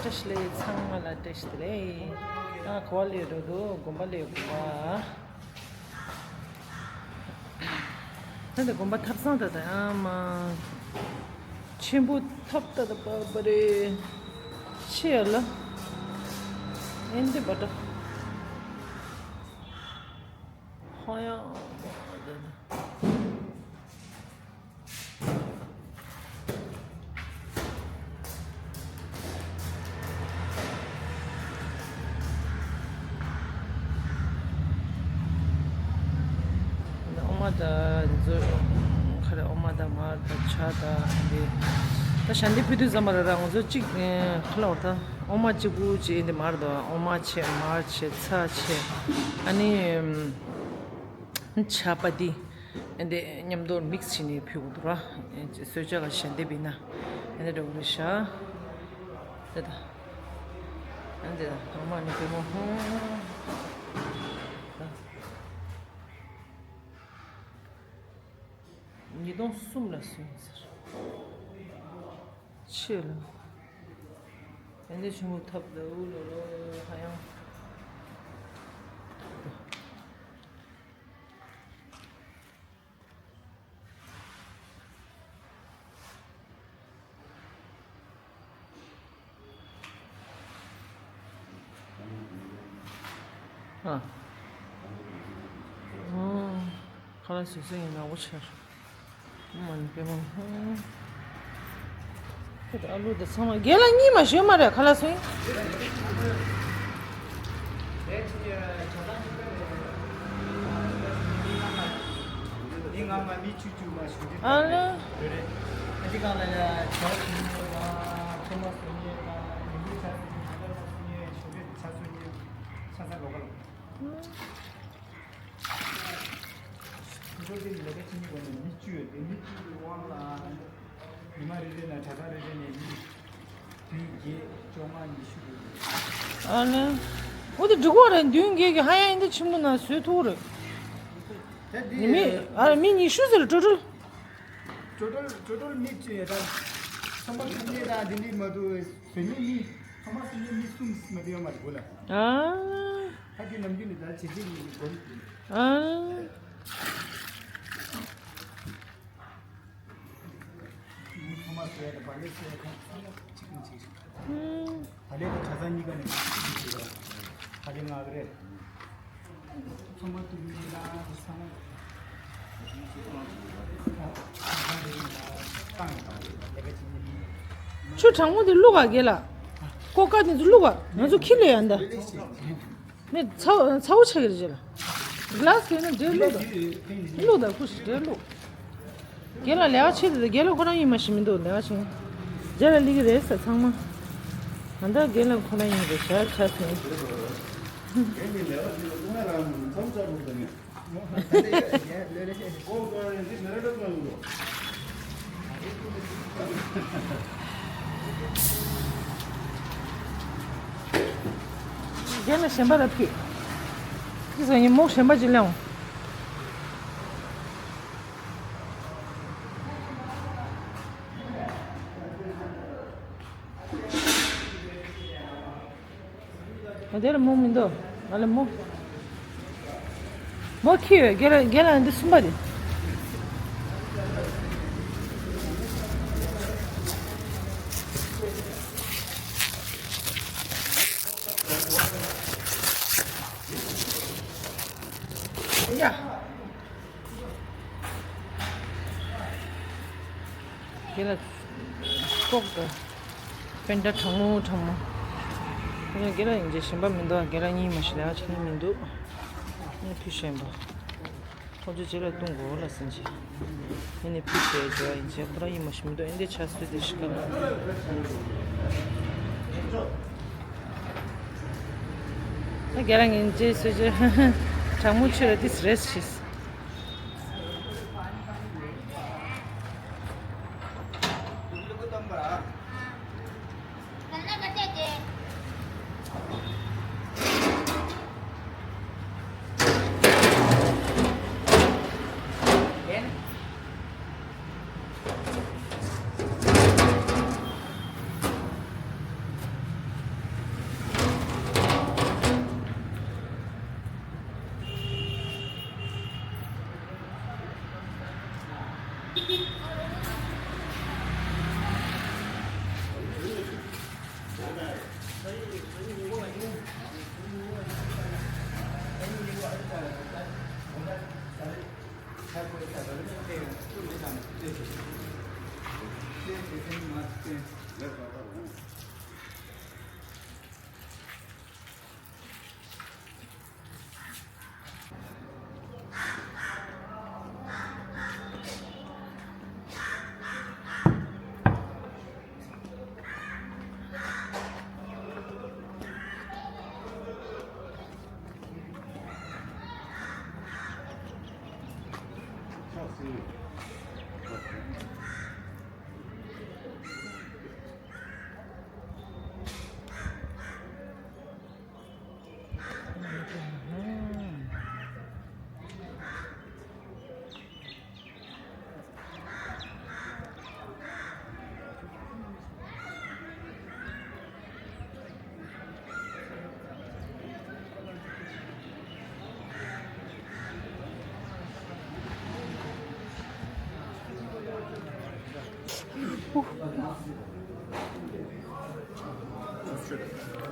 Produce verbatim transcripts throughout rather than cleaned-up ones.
བཀྲ་ཤིས་བདེ་ལེགས། ཚང་མ་ལ་བཀྲ་ཤིས་བདེ་ལེགས། ཨ་ག་བ་ལས་རོ་དོ་དགོན་པ་ལས་དགོན་པ། ད་ལྟ་དགོན་པ་ཐབ་ཚང་ད་ད་ཨ་མ་ཆེན་པོ་ཐབ་ད་ད་པ་པ་རེ་ཆེ་ཡ་ལ་ཨེ་འདི་པ་ད་ཧ་ཡང་། འོ་མ་དང་མཛོ་ཁ་རེ་འོ་མ་དང་མར་དང་ཇ་དང་འདི། ད་ཞལ་འདེབས་ཕུལ་དུས་ཙམ་པ་ལ་ར་ང་ཚོ་གཅིག་ཁ་ལ་འོ་ད་འོ་མ་གཅིག་པུ་གཅིག་འདི་མར་དང་འོ་མ་ཆེ་མར་ཆེ་ཚྭ་ཆེ་ཨ་ནི་ཇ་པ་ཏི། ཨེ་འདི་མཉམ་དུ་མིག་སི་བྱས་ནས་ཕུལ་དགོས་འདུག་ར། གསོལ་ཇ་ག་ཞལ་འདེབས་ཡིན་ན་ཨེ་འདི་འགྲོ་གི་རེད་ཤག་དེ་དང་། ཨེ་འདི་དང་ཐོག་མ་ནི་པད་མ་ཧོ། ཉིས་སྟོང་གསུམ་ལ་སོན་ཟེར། ཆེ་ལ། ཨེ་འདི་ཆུ་མོ་ཐབ་ལ་འུ་ལོ་ལོ་ཧ་ཡང་། ཨ། ཨོ། ཁ་ལག་བཟོས་ཚར་ཡིན་ན་འོ་ཆར། མ་ནི་པད་མ། ཧུམ། ཁྱོད་ཨ་ལུ་དེ་ཚང་མ་རྒན་ལགས་གཉིད་མ་ཤོར་མ་རེད། ཁ་ལག་སོང་ཡིན། ཨ་ལ། ཨ་ལ། འོ་དེ་འགྲིག་གོ་རེད། བདུན་བརྒྱད་ཀྱི་ཧ་ཡང་འདི་ཆེན་པོ་ན་བཟོས་ཐུབ་རེད། ད་འདི་མི་ཨ་མི་ཉི་ཤུ་ཟེར་ཊོ་ཊལ། ཊོ་ཊལ་ཊོ་ཊལ་མི་བཅུ་ཡོད་ད། ཚང་མ་ཐུག་ནས་ད་འདི་འདི་མ་གཏོགས་བཟོས་མི་མི་ཚང་མ་བཟོས་མི་མི་གསུམ་མ་གཏོགས་ཡོད་མ་རེད་གོ་ལ། ཨ། ད་འདི་ནམ་རྒྱུན་ནས་ད་བྱེད་ཀྱི་ཡིན་གོ། ཨ། ཐོ་མ་སི་ཟེར་བ་དང་བ་ལེ་ཟེར་བ་ཁོང་ཚང་མ་གཅིག་ནས་གཅིག་རེད། ཧུམ། བ་ལེ་དང་གྲྭ་ཚང་གཉིས་ཀ་ནས་གཅིག་གཅིག་རེད། བ་ལེ་ང་གི་རེད། ཐོ་མ་དུ་མི་ལ་ཚང་མ། ཆུ་གྲང་མོ་དེ་བླུག་ག་རྒན་ལགས། ཀོ་ཀ་དེ་ཚོ་བླུག་ག་ང་ཚོ་ཁྱི་ལས་ཡ་འདི། མི་ཚ་ཚ་བོ་ཆགས་ཀྱི་རེད་ལ། གི་ལ་སི་དེ་ནི་འདྲེ་བླུག་དང་། བླུག་དང་ཁུ་སི་འདྲེ་བླུག་རྒན་ལགས་ལས་ཀ་བྱེད་དེ་རྒན་ལགས་ཁོ་རང་ཡིན་མ་ཤེས་མི་འདུག་ལས་ཀ་བྱེད། རྒན་ལགས་ལི་གི་རེད་ས་ཚང་མ། ང་ད་རྒན་ལགས་ཁོ་རང་ཡིན་རེད་ཤག་ཆ་ཚང་། རྒན་གྱི་ལས་ཀ་བྱེད་ལ་ཀུ་ང་རང་མཚམས་ཆགས་འདུག་ད་ནི། རྒན་ལགས་གཞན་པ་ར་ཕུད། ཁྱི་ཟ་ཡིན་མོག་གཞན་པ་ཅིག་ལེན་འོང་། ང་དེ་ལ་མོ་མི་འདུག་ང་ལ་མོ། མོ་ཁྱི་ཡོད། རྒན་ལགས་རྒན་ལགས་འདི་གསུམ་པ་རེད། ཡ། རྒན་ལགས་ལྐོག་ཏུ་པེན་ཊ་གྲང་མོ་གྲང་མོ། རྒན་ལགས་ཡིན་རྗེས་གཞན་པ་མི་འདུག་རྒན་ལགས་གཉིད་མ་ཤི་ལ་ཆེན་མི་འདུག་ཨ་ནི་ཕི་གཞན་པ། ཁོ་ཚོ་རྗེས་ལ་བཏུང་དགོས་ལ་ཟིན་རྗེས། ཨ་ནི་ཕི་བྱས་རྒྱུ་ཡིན་རྗེས་ཁོ་རང་གཉིད་མ་ཤི་མི་འདུག་ཨེ་འདི་ཆ་སུས་དེ་ཤི་ཀ་ལ། རྒན་ལགས་ཡིན་རྗེས་སུ་རྗེས་གྲང་མོ་ཆུ་ལ་དེ་རེས་ཤིས།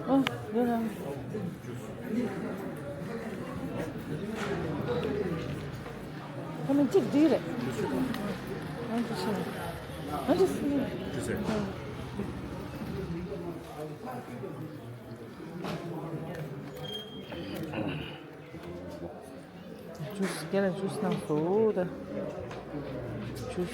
ཨོ། ཡོད་རང་། ཁོ་མོ་གཅིག་བསྡུས་རེད། ཨ་འདི་ཤེས། ཨ་འདི་ཤེས། ཇུས། རྒན་ལགས་ཇུས་གནང་སོང་ད། ཇུས།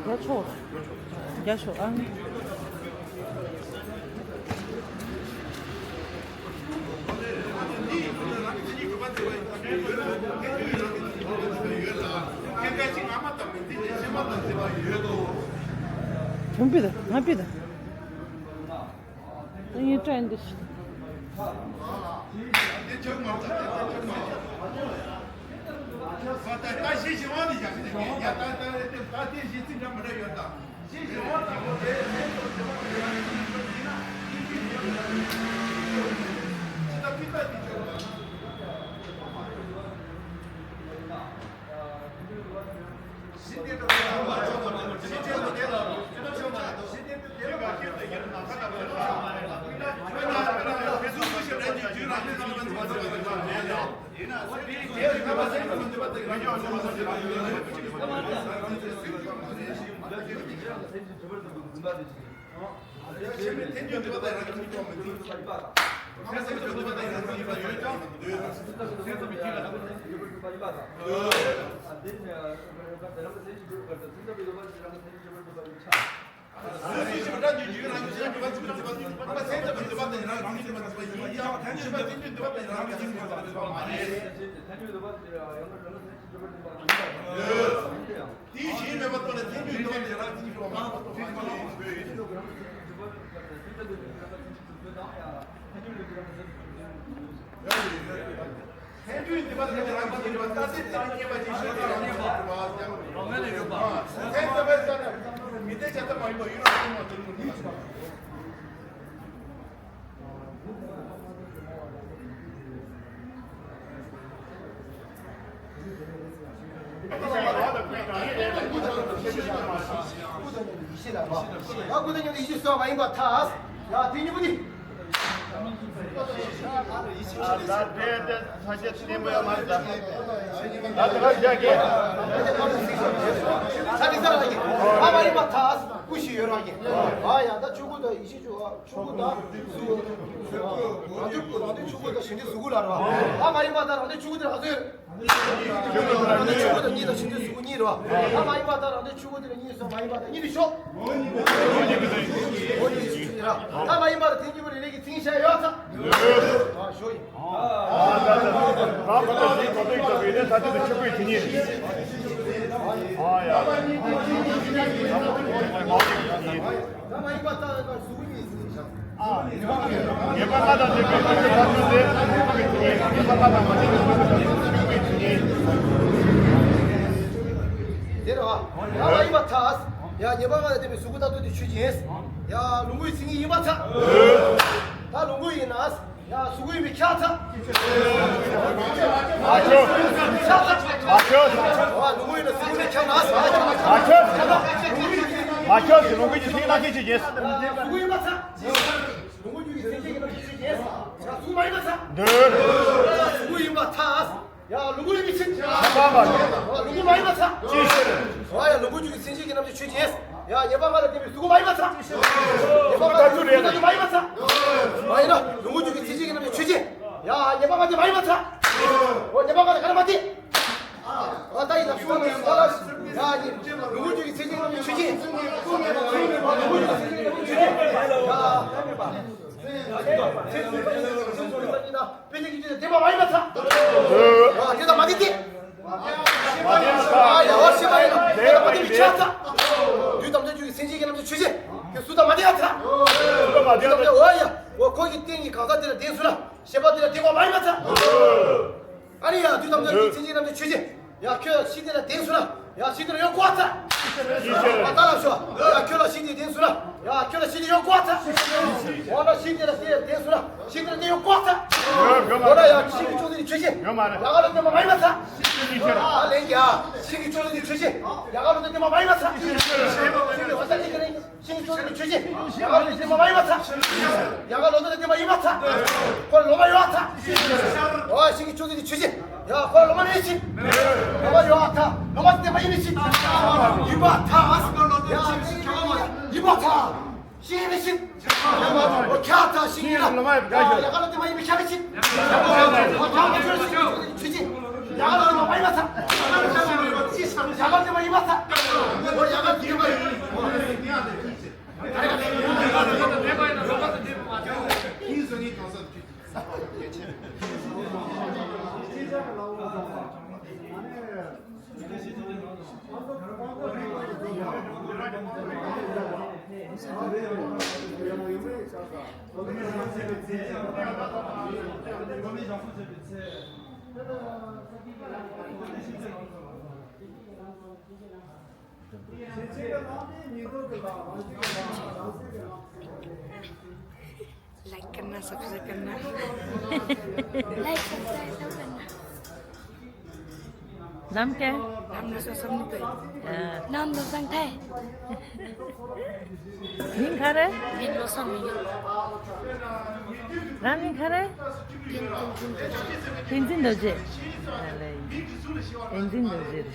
རྒྱ་ཆོག་རྒྱ་ཆོག་ཨང་། ཁྱོད་པི་ད་ང་པི་ད། ངའི་ཏྲེན་འདི། དེའི་གཞི་མེད་པ་ཐོག་ནས་ཐལ་འགྱུར་འདུལ་བ་དེ་རང་གཅིག་གི་སྒྲུབ་པ་མ་རེད། ཐལ་འགྱུར་འདུལ་བ་དེ་རང་གཅིག་གི་སྒྲུབ་པ་མ་རེད། ཐལ་འགྱུར་འདུལ་བ་དེ་རང་གཅིག་གི་སྒྲུབ་པ་དང་ཡང་ཐལ་འགྱུར་འདུལ་བ་དེ་རང་གཅིག་གི་སྒྲུབ་པ་དང་། ཐལ་འགྱུར་འདུལ་བ་དེ་རང་གཅིག་གི་སྒྲུབ་པ་ལྟ་ཚུལ་དེ་རྙེད་པ་ཅིག་ཤོད་དེ་རང་གཅིག་གི་སྒྲུབ་པ་ཡོད་པ། ཐལ་འགྱུར་འདུལ་བ་དེ་མི་ཚེ་བྱ་ཐབས་མ་ཡིན་པ་ཡུལ་རང་གཅིག་མ་གྲུབ་མི་ཐུབ། ཆུ་བུར་དང་ཡེ་ཤེས་ཆུ་བུར། རང་དོན་རང་དོན་ཆུ་བུར་དང་ཞི་འདྲེ་གཟུགས་སྐུ་ལ་རེད་བ། ད་མ་ཡིན་པ་ད་རང་དོན་ཆུ་བུར་དེ་ག་ཚོད་ཡོད། རང་དོན་ཆོས་སྐུ་དང་གཉིས་དང་ཕྱི་དོན་གཟུགས་སྐུ་གཉིས་རེད་བ། ད་མ་ཡིན་པ་དག་རང་དོན་ཆོས་སྐུ་དེ་ལ་གཉིས་སོ་མ་ཡིན་པ་དག་གཉིས་ལས་ཤོག་འོ་གཉིས་ཀྱི་ཚིག་གཉིས་རེད། ད་མ་ཡིན་པ་དག་དེ་གཉིས་པོ་རེ་རེ་གི་ཚིག་ཤ་ཡོད་ཚ། ཨ་ཤོ་ཡིན། ཨ་ད་ད་ད་ད་གང་ག་ད་ཞིག་གོ་ཏོག་ཡིན་ད་བས་ནས་ད་དེ་དུ་ཆུ་པོའི་དེ་གཉིས་རེད། ཨ་ཡ། ད་མ་ཡིན་པ་དག་གཟུགས་སྐུ་གཉིས་ཚིག་ཤ། ངེས་པར་ལྔ་དང་ལྡན་པའི་སྐུ་ཚེ་མཐར་ཐུག་སྟེ། ངེས་པར་ལྔ་དང་མ་ལྡན་པའི་སྐུ་ཚེ་མཐར་ཐུག་སྟེ། དེ་རེད་བ། ཡང་ལ་ཡིན་པར་ཐལ། ཡང་ངེས་པར་ལྔ་དང་ལྡན་པའི་གཟུགས་སྐུ་མཐར་ཐུག་སྟེ་ཆོས་ཅན། ཡང་ལོངས་སྐུའི་མཚན་ཉིད་ཡིན་པར་ཐལ། ད་ལོངས་སྐུ་ཡིན་ན། ཡང་གཟུགས་སྐུ་ཡིན་པས་ཁྱབ་ཚར། ཁྱབ་ཚར། ལོངས་སྐུ་ཡིན་ན་གཟུགས་སྐུ་མེད་ཁྱབ་ན། ཁྱབ་ཚར། ལོངས་སྐུ་ཡིན་པར་ཐལ། གཟུགས་སྐུ་ཡིན་པར་ཐལ། ལོངས་སྐུ་རྒྱུ་ཡིན་པར་ཐལ། ཡང་གཟུགས་མ་ཡིན་པར་ཐལ། འདོད། གཟུགས་ཡིན་པར་ཐལ། ཡང་ལོངས་སྐུ་ཡིན་པའི་ཕྱིར། ལོངས་སྐུ་མ་ཡིན་པར་ཐལ། ཅི་ཕྱིར། ཡང་ལོངས་སྐུ་རྒྱུ་ཡི་མཚན་ཅན་གྱི་རྣམ་གཞག་ཆོས་ཅན། ཡང་ངེས་པར་ལྔ་ལ་ལྡན་པའི་གཟུགས་སྐུ་མ་ཡིན་པར་ཐལ། ངེས་པར་ལྔ་ལ་ལྡན་པའི་གཟུགས་སྐུ་མ་ཡིན་པར་ཐལ། མ་ཡིན་ན་ལོངས་སྐུ་རྒྱུ་ཡི་མཚན་ཅན་གྱི་རྣམ་གཞག་ཆོས་ཅན། ཡང་ངེས་པར་ལྔ་ལ་ལྡན་མ་ཡིན་པར་ཐལ། འོ་ངེས་པར་ལྔ་ལ་ག་རེ་མ་བསྟན། ཨ་ད་ཡིན་ན་གཟུགས་སྐུ་མ་ཡིན་པར་ཐལ། ཡང་ལོངས་སྐུ་རྒྱུ་ཡི་མཚན་ཅན་གྱི་རྣམ་གཞག་ཆོས་ཅན། ལོངས་སྐུ་རྒྱུ་ཡི་མཚན་ཅན་གྱི་རྣམ་གཞག་ཆོས་ཅན། ཡང་། དཔེ་ཆ་གི་ཆོས་དང་ལྡན་པ་མ་ཡིན་པར་ཐལ། ཨ་དེ་དང་མ་ལྡན་ཏེ། ཨ་ཡ་འོ་ཤེས་པ་ཡིན་ན་དེ་དང་མ་ལྡན་པའི་ཆ་ཚ། དུས་དམ་དོན་གྱི་སེམས་ཅན་གྱི་རྣམ་གཞག་ཆོས་ཅན། དེ་སུ་དང་མ་ལྡན་པར་ཐལ། དུས་དམ་དོན་འོ་ཡ་འོ་ཁོ་གི་རྟེན་གྱི་གང་ཟག་དེ་ལ་ལྡན་སོང་ན་ཤེས་པ་དེ་ལ་ལྡན་པ་མ་ཡིན་པར་ཐལ། ཨ་ནི་ཡ་དུས་དམ་དོན་གྱི་སེམས་ཅན་གྱི་རྣམ་གཞག་ཆོས་ཅན། ཡ་ཁྱོད་ཤི་དེ་ལ་ལྡན་སོང་ན་ཡ་ཤི་དེ་ལ་ཡོད་གོ་ཚ། ཨ་ད་ལ་ཤོ་ཡ་ཁྱོད་ལ་ཤི་དེ་ལྡན་སོང་ན་ཡ་ཁྱོད་ལ་ཤི་དེ་ཡོད་གོ་ཚ། འོ་ན་ཤི་དེ་ལ་དེ་ལྡན་སོང་ན་ཤི་དེ་ལ་དེ་ཡོད་གོ་ཚ། འོ་ན་ཡ་ཤི་གི་ཕྱོགས་དེ་ནི་ཆོས་ཅན། ཡ་ག་ལ་ལྡན་པ་མ་ཡིན་པར་ཐལ། ཨ་ལན་ཡ་ཤི་གི་ཕྱོགས་དེ་ནི་ཆོས་ཅན། ཡ་ག་ལ་ལྡན་པ་མ་ཡིན་པར་ཐལ། ཤི་གི་ཕྱོགས་དེ་ནི་ཆོས་ཅན། ཡ་ག་ལ་ལྡན་པ་མ་ཡིན་པར་ཐལ། ཡ་ག་ལ་ལྡན་པ་ཡིན་པར་ཐལ། ཁོ་ལ་ལོ་མ་ཡོད་ཐལ། འོ་ཤི་གི་ཕྱོགས་དེ་ནི་ཆོས་ཅན། ཡ་ཁོ་ལ་ལོ་མ་མེད་ཕྱིན། ལོ་མ་ཡོད་ཐལ། ལོ་མ་དེ་ལྡན་པ་ཡིན་ཕྱིན། ཡིན་པར་ཐལ། ཡ་ཡིན་པར་ཐལ། ཤི་ཡིན་ཕྱིན། འོ་ཁྱབ་ཐལ་ཤི་ཡིན་ལ། ལོ་མ་ཡོད་ཡ་ག་ལ་ལྡན་པ་ཡིན་པས་ཁྱབ་ཕྱིན། འོ་ཁྱབ་ཐལ་ཤི་ཡིན་ཕྱིན། ཡ་ག་ལ་ལྡན་པ་ཡིན་པས་ཁྱབ་ཕྱིན། ཡ་ག་ལ་ལྡན་པ་མ་ཡིན་པར་ཐལ། ཡ་ག་ལ་ལྡན་པ་ཡིན་པར་ཐལ། འོ་ཡ་ག་ལ་ལྡན་པ་ཡིན། लाइक करना, सब्सक्राइब करना। Like, subscribe सब करना। नाम क्या है? नाम नसो समनी तो। हाँ। नाम नसंग थे। ཉིན་ག་རེ། ཉིན་ལོ་སང་མི་ཡོད། རང་ཉིན་ག་རེ། ཐེན་ཙིན་རྡོ་རྗེ། ཐེན་ཙིན་རྡོ་རྗེ་རེད།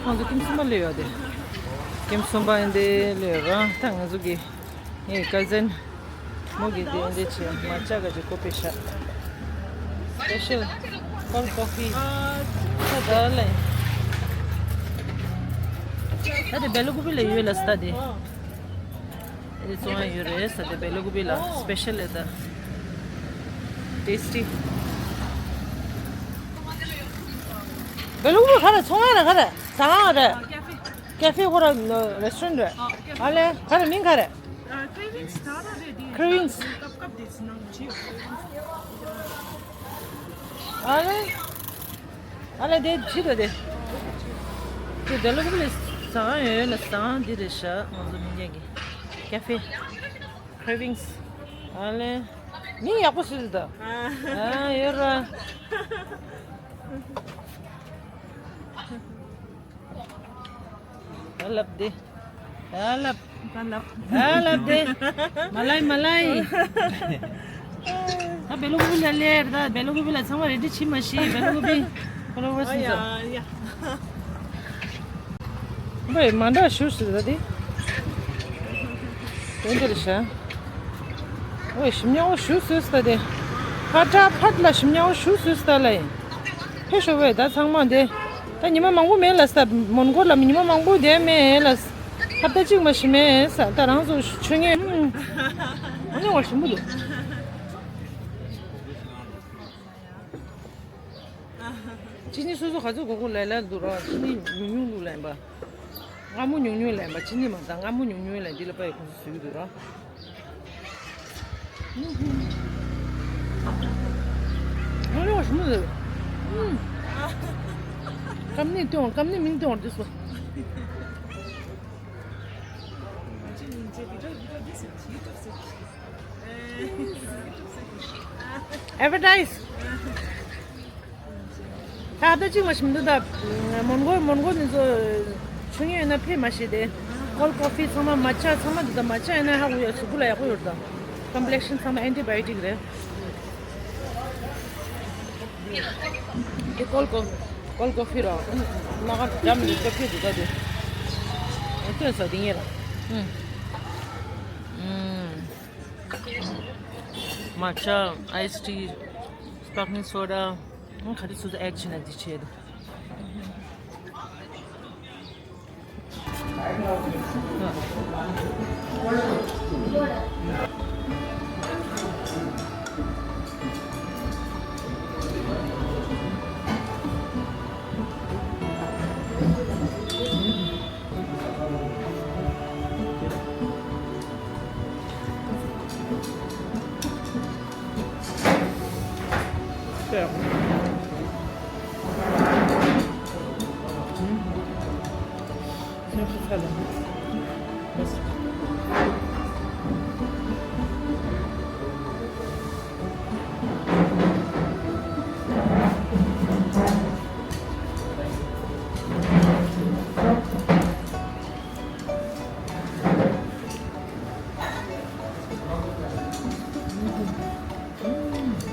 ང་ཚོ་ཀེམ་གསུམ་པ་སླེབས་ཡོད་དེ། ཀེམ་གསུམ་པ་འདི་སླེབས་ར་ད་ང་ཚོ་གི་ངའི་ཀ་ཛན་མོ་གི་དེ་འདི་བྱས་མ་ཅག་ག་ཅིག་ཀོ་པེ་ཤ་སི་པེ་ཤལ་ཀོལ་ཀོ་ཕི་ད་ལེ། ད་དེ་བེ་ལ་ཀུ་པི་ལ་ཡོད་ལ་སྟ་དེ། ཨེ་ཚོང་ཡ་ཡོད་རེད་ས་དེ་བེ་ལ་ཀུ་པི་ལ་སི་པེ་ཤལ་ལ་ད་ཏེ་སི་ཊི། བེ་ལ་ཀུ་པི་ག་རེ་ཚོང་ཡ་རེད་ག་རེ་ཟ་ཁང་རེད། ཀེ་ཧྥེ་ཁོ་ར་རེ་སི་ཊོ་རན་ཊི་རེད། ཨ་ལེ་ག་རེ་མིང་ག་རེ། ཀྲེ་ཝིང་སི། ཀྲེ་ཝིང་སི། ཨ་ལེ། ཨ་ལེ་དེ་ཇི་དོ་དེ། དེ་དེ་ལོ་ཀུ་ལེ་ཟ་ཁང་ཡོད་ལ་ཟ་ཁང་འདི་རེད་ཤག་ང་ཚོ་མི་འགྱང་གི་ཀེ་ཧྥེ། ཀྲེ་ཝིང་སི། ཨ་ལེ། མིང་ཡག་པོ་ཟེར་ཟེར་ད། ཨ་ཡོད་ར། ཨ་ལབ་དེ། ཨ་ལབ། ཨ་ལབ། ཨ་ལབ་དེ། མ་ལའི་མ་ལའི། ད་བེ་ལོ་ཀུ་པི་ལ་ལེར་ད་བེ་ལོ་ཀུ་པི་ལ་ཚང་མ་རེ་ཌི་བྱེད་མ་ཤེས་བེ་ལོ་ཀུ་པི། ཁོ་ལོ་བ་སི་ཡ་ཡ། བེ་མ་འདྲ་ཞུ་ཞུ་ད་དེ། དེ་འདིར་ཤ། ཨོའི་ཞིམ་ཉམས་པོ་ཞུ་སོས་ད་དེ། ཕ་ཏྲ་ཕད་ལ་ཞིམ་ཉམས་པོ་ཞུ་སོས་ད་ལ་ཡིན། ཕེ་ཤོ་བས་ད་ཚང་མ་དེ། ད་ཉི་མ་མང་པོ་མེད་ལ་ས་མོན་གྷོ་ལ་ཉི་མ་མང་པོ་བསྡད་མེད་ལ། ཧབ་ད་གཅིག་མ་ཞིམ་མེད་ས་ད་རང་ཚོ་ཆོས་ཉན། ཨ་ནི་བ་ཞིམ་པོ་འདུག་ཅི་ནི་སོ་སོ་ག་ཚོད་གོ་གོ་ལས་ལས་འདུག་ར་ཅི་ནི་ཉུང་ཉུང་འདུག་ལན་པ། སྔ་མོ་ཉུང་ཉུང་ལན་པ་ཅི་ནི་མ་ད་སྔ་མོ་ཉུང་ཉུང་ལན་འདི་ལ་པའི་ཁོང་ཚོ་ཟུག་འདུག་ར། ང་ལོ་ཞིམ་མོ་རེད། ཀམ་ནི་སྟོན་ཀམ་ནི་མིང་སྟོན་འདི་སོ། Advertise. ད་ལྟ་གཅིག་མ་ཞིམ་འདུག་ད། མོན་གྷོ་མོན་གྷོ་འདི་ཚོ་ཆུ་ངན་ཡོད་ན་ཕེབས་མ་ཤེས་ཏེ། ཀོལ་ཀོ་ཕི་ཚང་མ་མ་ཆ་ཚང་མ་འདི་ད་མ་ཆ་ཡིན་ན་ཧ་གོ་ཡ་གཟུགས་པོ་ལ་ཡག་པོ་ཡོད་ད། ཀམ་པི་ལེག་ཤན་ཚང་མ་ཨན་ཊི་བྷ་ཡོ་ཊིག་རེད། འདི་ཀོལ་ཀོ་ཀོལ་ཀོ་ཕི་ར། ན་ག་འགྲམ་འདི་ཀོ་ཕི་འདི་ད་དེ། ཨེ་སྟོན་ས་འདི་ངེད་ལ། ཨུམ། ཨུམ། མ་ཆ་ཨའི་སི་ཊི་སི་པར་ཀིང་སོ་ཌ། ཨང་ག་རེ་སོ་སོ་ཨེ་ཌ་བྱས་ན་འདི་བྱས་འདུག་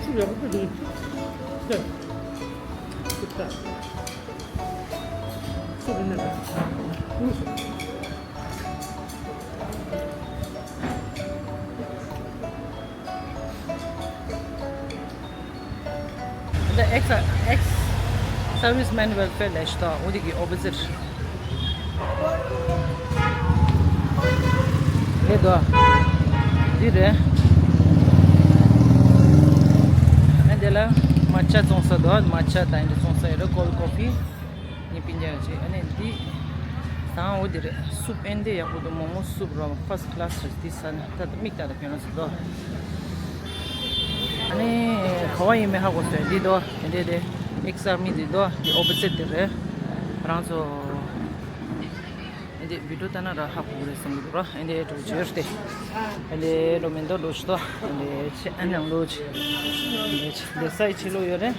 ཚུར་ཡག་པོ་འདུག་ད། ཚུར་ད། ཚུར་ནས་ད། The ex ex serviceman welfare ལས་ཤོག་འོ་དེ་གི་ཨོ་པོ་ཟིཊ། རེད་དོ། འདི་རེད། ཨ་དེ་ལ་མ་ཆ་བཙོང་ས་དོ། མ་ཆ་དང་འདི་བཙོང་ས་ཡོད་རེད། ཀོལ་ཀོ་ཕི། ངས་པིན་རྒྱག་ཡོད་ཅེས། ཨ་ནི་འདི་དང་འོ་འདི་རེད། སུབ་ཨེན་དེ་ཡག་པོ་འདུག་མོག་མོག་སུབ་རོ་ཕར་སི་ཀི་ལ་སི་རེད། འདི་ས་ན་ད་ད་མིག་ལྟ་ད་ཕན་ལ་སི་དོ། ཨ་ནི་ག་བ་ཡིན་མེད་ཧ་གོ་སོང་། འདི་དོ་འདི་འདི་ཨེག་སི་ཨར་མི་འདི་དོ་འདི་ཨོ་པོ་ཟིཊ་འདི་རེད། རང་ཚོ་འདི་བི་ཌིའོ་ལྟ་ན་ར་ཧ་གོ་གི་རེད་བསམ་གི་འདུག་ར། འདི་འགྲོ་བྱོས་ཏེ་འདི་འགྲོ་མིན་འདོ་འགྲོ་ཤི་དོ། འདི་ཆེ་ཨ་ནང་ལོ་ཆེ་འདི་ཆེ་འདི་སའི་ཕྱི་ལོགས་ཡོད་རེད།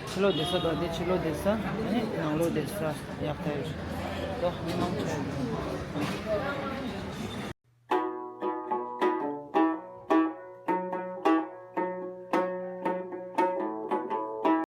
ཕྱི་ལོགས་བསྡད་ས་དང་དེ་ཕྱི་ལོགས་བསྡད་ས་ནི་ནང་ལོགས་བསྡད་ས་ཡག་ཐལ་རེད། དོ་མི་མང་ཆེ།